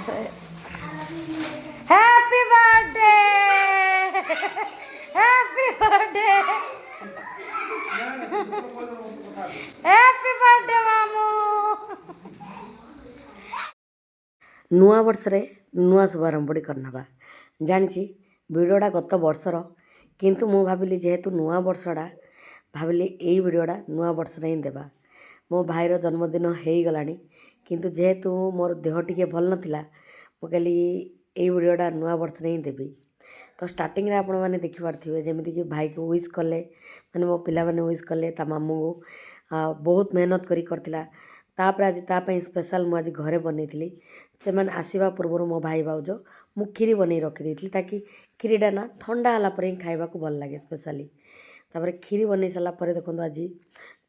Happy birthday, happy birthday, happy birthday ମାମୁଁ। ନୂଆ ବର୍ଷରେ ନୂଆ ଶୁଭାରମ୍ଭଟି କରିନେବା। ଜାଣିଛି, ଭିଡ଼ିଓଟା ଗତ ବର୍ଷର, କିନ୍ତୁ ମୁଁ ଭାବିଲି ଯେହେତୁ ନୂଆ ବର୍ଷଟା, ଭାବିଲି ଏଇ ଭିଡ଼ିଓଟା ନୂଆ ବର୍ଷରେ ହିଁ ଦେବା। ମୋ ଭାଇର ଜନ୍ମଦିନ ହେଇଗଲାଣି, କିନ୍ତୁ ଯେହେତୁ ମୋର ଦେହ ଟିକେ ଭଲ ନଥିଲା, ମୁଁ କହିଲି ଏଇ ଭିଡ଼ିଓଟା ନୂଆ ବର୍ଷରେ ହିଁ ଦେବି। ତ ଷ୍ଟାର୍ଟିଂରେ ଆପଣମାନେ ଦେଖିପାରୁଥିବେ, ଯେମିତିକି ଭାଇକୁ ୱିଶ୍ କଲେ, ମାନେ ମୋ ପିଲାମାନେ ୱିଶ୍ କଲେ ତା ମାମୁଁଙ୍କୁ। ଆଉ ବହୁତ ମେହନତ କରି କରିଥିଲା। ତାପରେ ଆଜି ତା ପାଇଁ ସ୍ପେଶାଲ୍ ମୁଁ ଆଜି ଘରେ ବନେଇଥିଲି। ସେମାନେ ଆସିବା ପୂର୍ବରୁ, ମୋ ଭାଇ ଭାଉଜ, ମୁଁ କ୍ଷୀରି ବନେଇ ରଖିଦେଇଥିଲି, ତାକି କ୍ଷୀରିଟା ନା ଥଣ୍ଡା ହେଲା ପରେ ହିଁ ଖାଇବାକୁ ଭଲ ଲାଗେ ସ୍ପେଶାଲି। ତାପରେ କ୍ଷୀରି ବନେଇ ସାରିଲା ପରେ ଦେଖନ୍ତୁ, ଆଜି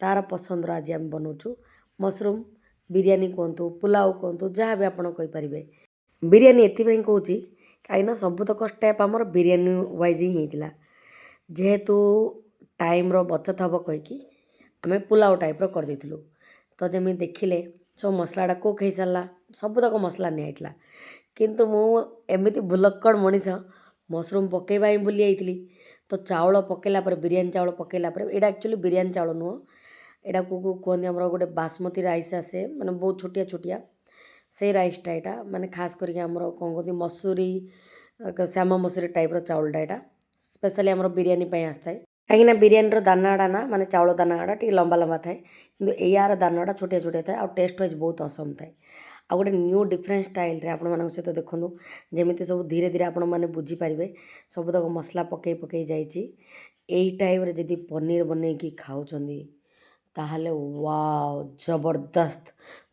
ତାର ପସନ୍ଦର ଆଜି ଆମେ ବନଉଛୁ ମସରୁମ୍ ବିରିୟାନୀ କୁହନ୍ତୁ, ପୁଲାଉ କୁହନ୍ତୁ, ଯାହା ବି ଆପଣ କହିପାରିବେ। ବିରିୟାନୀ ଏଥିପାଇଁ କହୁଛି, କାହିଁକିନା ସବୁତକ ଷ୍ଟେପ୍ ଆମର ବିରିୟାନୀ ୱାଇଜ୍ ହିଁ ହେଇଥିଲା। ଯେହେତୁ ଟାଇମ୍ର ବଚତ ହେବ କହିକି ଆମେ ପୁଲାଉ ଟାଇପ୍ର କରିଦେଇଥିଲୁ। ତ ଯେମିତି ଦେଖିଲେ, ସବୁ ମସଲାଟା କୁକ୍ ହେଇସାରିଲା। ସବୁତକ ମସଲା ନିଆ ହେଇଥିଲା, କିନ୍ତୁ ମୁଁ ଏମିତି ଭୁଲକ୍କଡ଼ ମଣିଷ, ମସରୁମ୍ ପକାଇବା ହିଁ ଭୁଲି ଯାଇଥିଲି। ତ ଚାଉଳ ପକାଇଲା ପରେ, ବିରିୟାନୀ ଚାଉଳ ପକାଇଲା ପରେ, ଏଇଟା ଆକ୍ଚୁଆଲି ବିରିୟାନୀ ଚାଉଳ ନୁହଁ, ଏଇଟାକୁ କୁହନ୍ତି ଆମର ଗୋଟେ ବାସମତୀ ରାଇସ୍ ଆସେ, ମାନେ ବହୁତ ଛୋଟିଆ ଛୋଟିଆ, ସେଇ ରାଇସ୍ଟା ଏଇଟା। ମାନେ ଖାସ୍ କରିକି ଆମର କ'ଣ କୁହନ୍ତି, ମସୁରୀ, ଶ୍ୟାମ ମସୁରୀ ଟାଇପ୍ର ଚାଉଳଟା ଏଇଟା ସ୍ପେଶାଲି ଆମର ବିରିୟାନୀ ପାଇଁ ଆସିଥାଏ। କାହିଁକିନା ବିରିୟାନୀର ଦାନାଟା ନା, ମାନେ ଚାଉଳ ଦାନାଟା ଟିକେ ଲମ୍ବା ଲମ୍ବା ଥାଏ, କିନ୍ତୁ ଏୟାର ଦାନାଟା ଛୋଟିଆ ଛୋଟିଆ ଥାଏ ଆଉ ଟେଷ୍ଟ ୱାଇଜ୍ ବହୁତ ଅସମ୍ ଥାଏ। ଆଉ ଗୋଟେ ନ୍ୟୁ ଡିଫରେଣ୍ଟ ଷ୍ଟାଇଲରେ ଆପଣମାନଙ୍କ ସହିତ ଦେଖନ୍ତୁ, ଯେମିତି ସବୁ ଧୀରେ ଧୀରେ ଆପଣମାନେ ବୁଝିପାରିବେ। ସବୁତକ ମସଲା ପକାଇ ପକାଇ ଯାଇଛି। ଏଇ ଟାଇପ୍ରେ ଯଦି ପନିର ବନେଇକି ଖାଉଛନ୍ତି, ତାହେଲେ ୱାଓ, ଜବରଦସ୍ତ।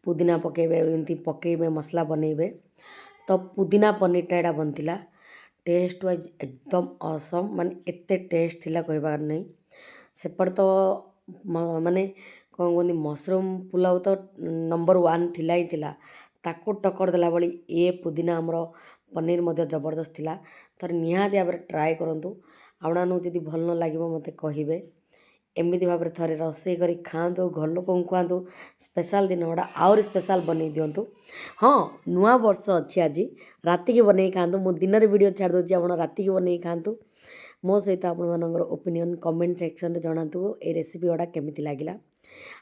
ପୁଦିନା ପକାଇବେ, ଏମିତି ପକାଇବେ, ମସଲା ବନେଇବେ, ତ ପୁଦିନା ପନିରଟା ଏଇଟା ବନିଥିଲା। ଟେଷ୍ଟ ୱାଇଜ୍ ଏକଦମ ଅସମ୍, ମାନେ ଏତେ ଟେଷ୍ଟ ଥିଲା କହିବାର ନାହିଁ। ସେପଟେ ତ ମାନେ କ'ଣ କୁହନ୍ତି, ମସରୁମ୍ ପୁଲାଉ ତ ନମ୍ବର ୱାନ୍ ଥିଲା ହିଁ ଥିଲା। ତାକୁ ଟକ୍କର ଦେଲା ଭଳି ଏ ପୁଦିନା ଆମର ପନିର ମଧ୍ୟ ଜବରଦସ୍ତ ଥିଲା। ଥରେ ନିହାତି ଭାବରେ ଟ୍ରାଏ କରନ୍ତୁ। ଆପଣମାନଙ୍କୁ ଯଦି ଭଲ ନ ଲାଗିବ, ମୋତେ କହିବେ। ଏମିତି ଭାବରେ ଥରେ ରୋଷେଇ କରି ଖାଆନ୍ତୁ, ଘର ଲୋକଙ୍କୁ ଖୁଆନ୍ତୁ, ସ୍ପେଶାଲ୍ ଦିନ ଗୁଡ଼ା ଆହୁରି ସ୍ପେଶାଲ୍ ବନେଇ ଦିଅନ୍ତୁ। ହଁ, ନୂଆ ବର୍ଷ ଅଛି, ଆଜି ରାତିକି ବନେଇ ଖାଆନ୍ତୁ। ମୁଁ ଦିନରେ ଭିଡ଼ିଓ ଛାଡ଼ି ଦେଉଛି, ଆପଣ ରାତିକି ବନେଇ ଖାଆନ୍ତୁ। ମୋ ସହିତ ଆପଣମାନଙ୍କର ଓପିନିଅନ୍ କମେଣ୍ଟ ସେକ୍ସନରେ ଜଣାନ୍ତୁ, ଏ ରେସିପି ଗୁଡ଼ା କେମିତି ଲାଗିଲା।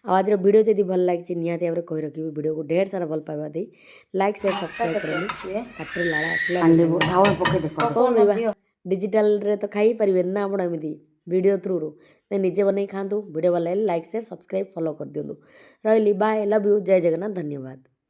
ଆଉ ଆଜିର ଭିଡ଼ିଓ ଯଦି ଭଲ ଲାଗିଛି, ନିହାତି ଭାବରେ କହି ରଖିବି, ଭିଡ଼ିଓକୁ ଢେର ସାରା ଭଲ ପାଇବା ଦେଇ ଲାଇକ୍, ସେୟାର, ସବସ୍କ୍ରାଇବ୍ କରନ୍ତୁ। ପାଟିରୁ ଲାଳ ଆସିଲା। ଥାଉ, ପକେଇ ଦେ। କଣ କରିବା, ଡିଜିଟାଲରେ ତ ଖାଇପାରିବେନି ନା ଆପଣ ଏମିତି ଭିଡ଼ିଓ ଥ୍ରୁରୁ। ନିଜେ ବନେଇ ଖାଆନ୍ତୁ। ଭିଡ଼ିଓ ଭଲ ଲାଗିଲେ ଲାଇକ୍, ସେୟାର, ସବସ୍କ୍ରାଇବ୍, ଫଲୋ କରିଦିଅନ୍ତୁ। ରହିଲି, ବାଏ, ଲଭ୍ you, ଜୟ ଜଗନ୍ନାଥ, ଧନ୍ୟବାଦ।